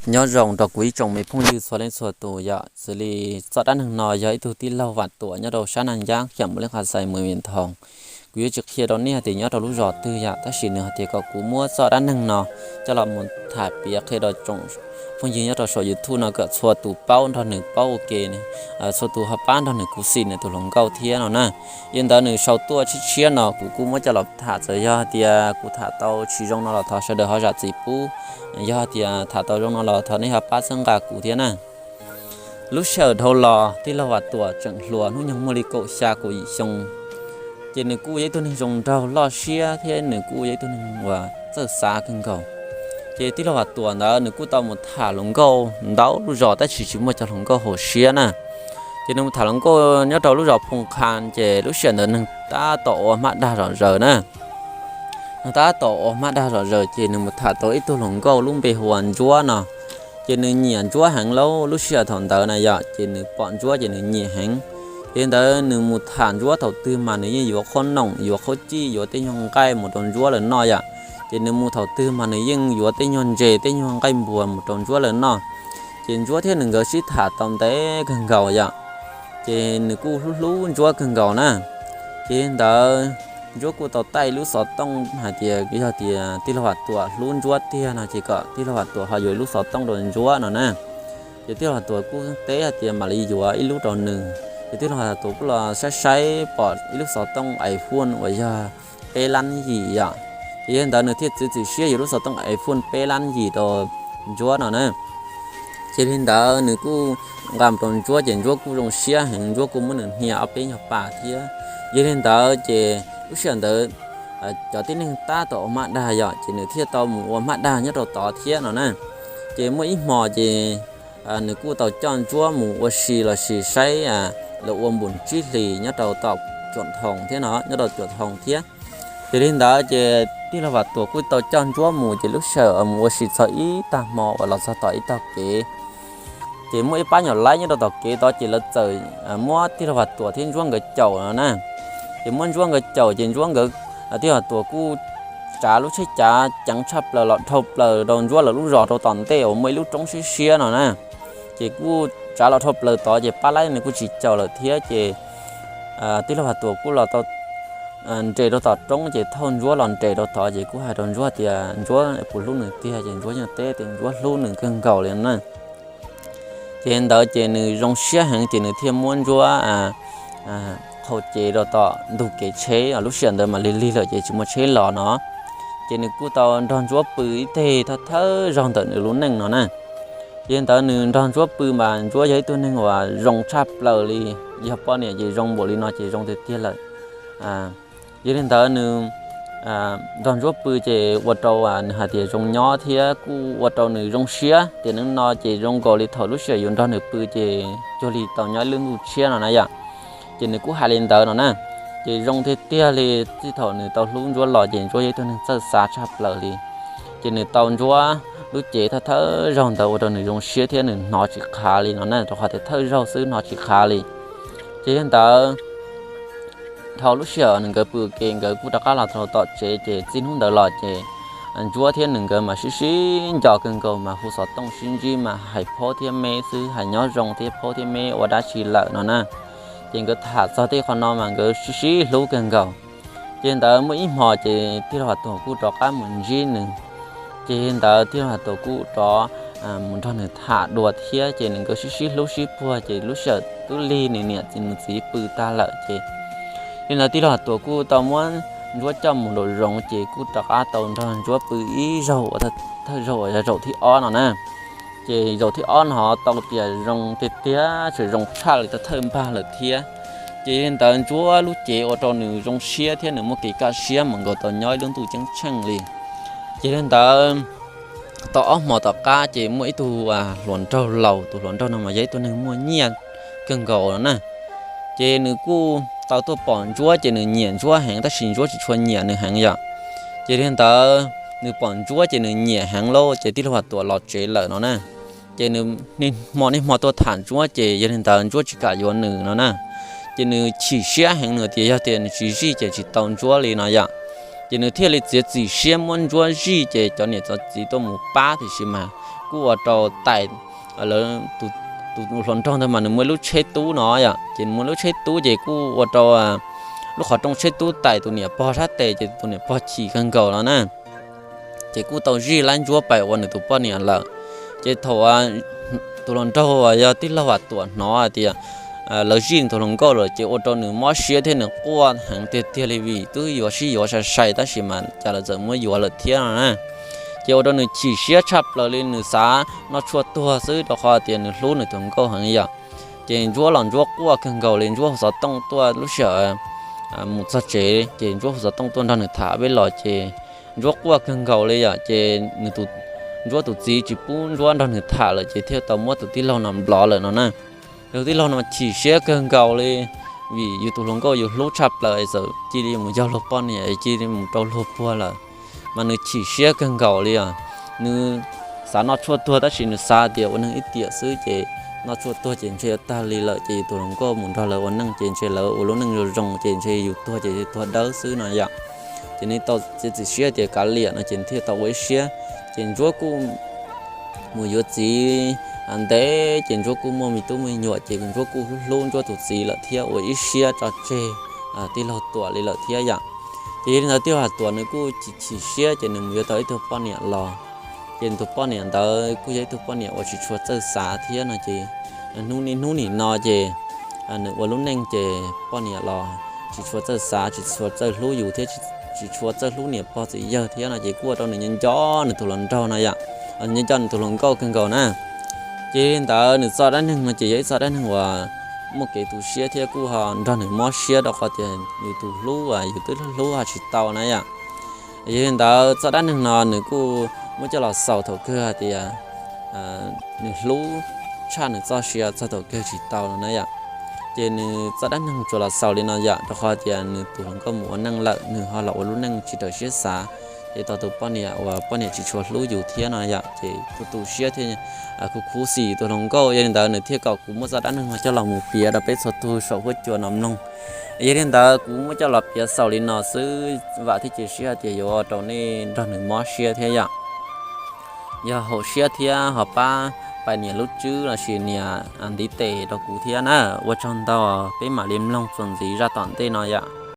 Nyob zoo rau kuv ib tsoom me phooj ywg txhua leej txhua tus yom. Xws li txoj dab neeg no yog ib tug tij laug Vam Tuam nyob rau sab Naj Yab, xeem Mus Liab Qha Xais, moos Vias Thoos. Kuv yuav tsis qhia rau nej hais tias nyob rau lub zos twg yom, tab sis nws hais tias kom kuv muab txoj dab neeg no coj los mus tham piav qhia rau tsoom phooj ywg nyob rau saum YouTube no kom txhua tus paub nrog nws paub ua ke, txhua tus ho pab nrog nws khuv xim nws tus hluas nkauj thiab no na. Yog li ntawd nws sau tuaj tshiab tshiab no kuv kuj muab coj los tham, txawm yog hais tias kuv tham tau tsis zoo no los thov sawv daws ho zam txim pub. Yog hais tias tham tau zoo no los thov nej ho pab txhawb nqa kuv thiab na. Lub sij hawm dhau los tij laug Vam Tuam tseem hluas, hnub nyoog muaj li kaum xya kaum yim xyoo, ces nws kuj yog ib tug neeg zoo nraug loj siab thiab nws kuj yog ib tug neeg uas txawj xav kawg nkaus. Ces tij laug Vam Tuam ntawd nws kuj tau mus tham hluas nkauj ntau lub zos tab sis tsis muaj cov hluas nkauj haum siab na. Ces nws mus tham hluas nkauj nyob rau lub zos Phoo Qha, ces lub sij hawm ntawd neeg tab tom ua hmab dag zom zaws na. Neeg tab tom ua hmab dag zom zaws ces nws mus tham tau ib tug hluas nkauj lub npe hu ua Ntsuab no. Ces nws nyiam Ntsuab heev lauj, lub sij hawm thaum ntawd na yom, ces nws pom Ntsuab ces nws nyiam heev. Ces ntawd nws mus tham Ntsuab thaum twg mas nws yeej yuav qhob noom, yuav qhob cij, yuav tej nyuag nqaij mus rau Ntsuab lawv noj yom. Ces nws mus thaum twg mas nws yeej yuav tej nyuag ntses, tej nyuag nqaij npuas mus rau Ntsuab lawv noj. Ces Ntsuab thiab nws nkawd sib tham tau ntev kawg nkaus yom. Ces nws kuj hlub hlub Ntsuab kawg nkaus na. Ces li ntawd Ntsuab kuj tau taij ib lub xov tooj hais tias yog tias tij laug Vam Tuam hlub Ntsuab tiag no ces kom tij laug Vam Tuam ho yuav ib lub xov tooj rau Ntsuab no na. Ces tij laug Vam Tuam kuj teb hais tias mam li yuav ib lub rau nws. Ces tij laug Vam Tuam kuj los saib saib pom ib lub xov tooj iPhone uas yog peb lab yim yom. Ces yog li ntawd nws thiaj txiav txim siab yuav lub xov tooj iPhone peb lab yim rau Ntsuab no na. Ces li ntawd nws kuj nqa mus rau Ntsuab ces Ntsuab kuj zoo siab heev, Ntsuab kuj muab nws hnia ob peb nyuag pas thiab. Yog li ntawd ces lub sij hawm ntawd cov tib neeg tab tom ua hmab dag yom, ces nws thiaj tau mus ua hmab dag nyob rau tod thiab no na. Ces muaj ib hmo ces nws kuj tau coj Ntsuab mus ua si los sis saib lawv ua npum tsib hlis nyob rau tom Cuam Thoos thiab no, nyob rau Cuam Thoos thiab. Ces li ntawd ces tij laug Vam Tuam kuj tau coj Ntsuab mus, ces lub sij hawm mus ua si txog ib tag hmo uas los txog tom ib tog kev, ces muaj ib pab nyuam laib nyob rau tom kev tod ces lawv txawm muab tij laug Vam Tuam thiab Ntsuab nkawd caum no na. Ces muab Ntsuab nkawd caum ces Ntsuab nkawd, tij laug Vam Tuam kuj tsav lub tsheb cav ceev tshaj plaws los dhau plaws rau Ntsuab lawv lub zos rau tom ntej uas muaj ib lub roob siab siab no na. Ces kuj tsav los dhau plaws tod ces pab laib nws kuj tsis caum lawm thiab ces tij laug Vam Tuam kuj los tau nres rau tom roob ces thauj Ntsuab los nres rau tod ces kuj hais rau Ntsuab tias Ntsuab puas hlub nws tiag ces Ntsuab yeej teb tias Ntsuab hlub nws kawg nkaus li na. Ces ntawd ces nws zoo siab heev ces nws thiaj muab Ntsuab qhau cev rau tom ntug kev tsheb, lub sij hawm ntawd mam lig lig lawm ces tsis muaj tsheb los no. Ces nws kuj tau nrog Ntsuab pw ib teg thawj thawj zaug ntawm nws lub neej no na. Ces ntawd nws nrog Ntsuab pw mas Ntsuab yog ib tug neeg uas zoo tshaj plaws li, yog poj niam ces zoo npaum li no ces zoo tiag tiag lawm. Yog li ntawd nws nrog Ntsuab pw ces ua rau nws hais tias zoo nyob thiab kuj ua rau nws zoo siab tias nim no ces zoo nkaus li thaum lub sij hawm yus nrog nws pw ces cuag li tau nyob ib lub ntuj tshiab no na yom. Ces nws kuj hais li ntawd no na. Ces zoo tiag tiag li, txij thaum nws tau hlub Ntsuab los ces Ntsuab yog ib tug neeg txawj xav tshaj plaws li. Ces nws tau Ntsuab lub cev thawj thawj zaug ntawd ua rau nws zoo siab thiab nws hnov tsis qhav li no na, rau qhov tias thawj zaug xwb hnov tsis qhav li. Ces yog li ntawd dhau lub sij hawm nws nkawd pw ua ke nkawd kuj rov qab los rau tom tsev ces txij hnub ntawd los ces Ntsuab thiab nws nkawd mas sib sib nco kawg nkaus mas hu xov tooj sib ntsib mas hais phaub thiab me xwb, hais nyob zoo thiab phaub thiab me ua dab tsi lawm no na. Ces nkawd tham txog tej qhov no mas nkawd sib sib hlub kawg nkaus. Ces ntawd muaj ib hmo ces tij laug Vam Tuam kuj rov qab mus ntsib nws. Ces ntawd tij laug Vam Tuam kuj rov mus nrog nws tham dua thiab ces nws nkawd sib sib hlub sib puag ces lub sij hawm twb lig nws niam nws txiv pw tag lawm ces li ntawd tij laug Vam Tuam kuj tau muab Ntsuab coj mus nraum zoov ces kuj rov qab tau nrog Ntsuab pw ib zaug uas thawj zaug uas yog zaum thib ob no na. Ces zaum thib ob no tau tias zoo tiag tiag, tseem zoo tshaj li thawj npag lawm thiab. Ces li ntawd Ntsuab lub cev ua rau nws zoo siab thiab nws muaj kev kaj siab mus nkaus tau nyob ib lub ntuj ceeb tsheej li. Ces li ntawd tau ob hmo tom qab ces muaj ib tug hluas nraug laus, tus hluas nraug no mas yog ib tug neeg muaj nyiaj kawg nkaus no na. Ces nws kuj tau tuaj pom Ntsuab ces nws nyiam Ntsuab heev tab sis Ntsuab tsis tshua nyiam nws heev yom. Ces li ntawd nws pom Ntsuab ces nws nyiam heev lauj, ces tij laug Vam Tuam los tsev lawm no na. Ces nws niaj hmo niaj hmo tuaj tham Ntsuab ces yog li ntawd Ntsuab tsis kam yuav nws no na. Ces nws chim siab heev, nws tias yog tias nws tsis zij ces tsis tau Ntsuab li no yom. Ces nws thiaj li txiav txim siab muab Ntsuab zij ces cov niam cov txiv tuaj mus pab tiam sis mas kuj ua rau tais, lawv, tus hluas nraug ntawd mas nws muaj ib lub tsheb tub no yom, ces nws muaj lub tsheb tub ces kuj ua rau lub qhov rooj tsheb tub tais tus niam pog sab tes, ces tus niam pog chim kawg nkaus no na. Ces kuj tau zij laib ntsuab pais ua nws tus poj niam lawm. Ces thaum tus hluas nraug uas yog tij laug Vam Tuam hnov hais tias lawv zij nws tus hluas nkauj lawm ces ua rau nws mob siab thiab nws quaj heev tiag tiag li vim twb yuav sib yuav sai sai tab sis mas cas lawv txawm muab yuav lawm thiab no na. Ces ua rau nws chim siab tshaj plaws li, nws xav noj tshuaj tuag xwb rau qhov tias nws hlub nws tus hluas nkauj heev yom. Ces ntsuab los ntsuab quaj kawg nkaus li, ntsuab hu xov tooj tuaj lub sij hawm mus txog tsev ces ntsuab hu xov tooj tuaj nrog nws tham peb los ces ntsuab quaj kawg nkaus li yom. Ces nws tus, ntsuab tus txiv tsis pub ntsuab nrog nws tham lawm ces thiaj tau muab tus tij laug no nplov lawm no na. Tus tij laug no chim siab kawg nkaus li vim yus tus hluas nkauj yus hlub tshaj plaws es txawm cia li mus yog luag poj niam es cia li mus rau luag puag lawm. Mas nws chim siab kawg nkaus li os. Nws xav noj tshuaj tuag tab sis nws xav tias ua neeg ib tiam xwb ces noj tshuaj tuag ces ntshe yuav tag li lawm ces yus tus hluas nkauj mus nrog lawv ua neej ces ntshe lawv ua lub neej zoo zoo ces ntshe yus tuag ces tuag dawb xwb no yom. Ces nws tau txiav txim siab tias kav liam no ces nws thiaj tau ua ib siab. Ces ntsuab kuj mus yuav txiv ntev ces ntsuab kuj muaj me tub me nyuam ces ntsuab kuj hlub hlub ntsuab tus txiv lawm thiab ua ib siab tso tseg tij laug Tuam li lawm thiab yom. Ces yog li ntawd tij laug Tuam nws kuj chim chim siab ces nws mus yuav tau ib tug poj niam los. Ces tus poj niam ntawd kuj yog ib tug poj niam uas tsis tshua txawj xav thiab no ces hnub niaj hnub nim no ces nws ua lub neej ces poj niam los tsis tshua txawj xav, tsis tshua txawj hlub yus thiab tsis tshua txawj hlub niam pog txiv yawg thiab no ces kuj ua rau nws nyob nco nws tus hluas nraug no yom, nyob nco nws tus hluas nkauj kawg nkaus na. Ces li ntawd nws txoj dab neeg no ces yog ib txoj dab neeg uas muaj kev tu siab thiab kuj ho nrog nws mob siab rau qhov tias yus tus hlub uas yus twb hlub ho tsis tau na yom. Yog li ntawd txoj dab neeg no nws kuj muab coj los xaus thaum kawg hais tias nws hlub tshaj nws txoj sia txog thaum kawg tsis tau no na yom. Ces nws txoj dab neeg tsuas los xaus li no yom, rau qhov tias nws tus hluas nkauj mus ua neej lawm, nws ho los ua lub neej tsis raws siab xav. Ces tau tus poj niam uas poj niam tsis tshua hlub yus thiab no yom, ces kuj tu siab thiab kuj khuv xim tus hluas nkauj. Yog li ntawd nws thiaj kom kuv muab txoj dab neeg no coj los mus piav rau peb txhua tus saum huab cua no mloog. Yog li ntawd kuv muab coj los piav xaus li no xwb, vam thiab cia siab hais tias yuav ua rau nej nrog nws mob siab thiab yom. Yog haum siab thiab ho pab pais nias lub tswb lossis nias ntiv tes rau kuv thiab na. Ua tsaug ntau, peb mam li mloog txuas ntxiv zaj tom ntej no yom.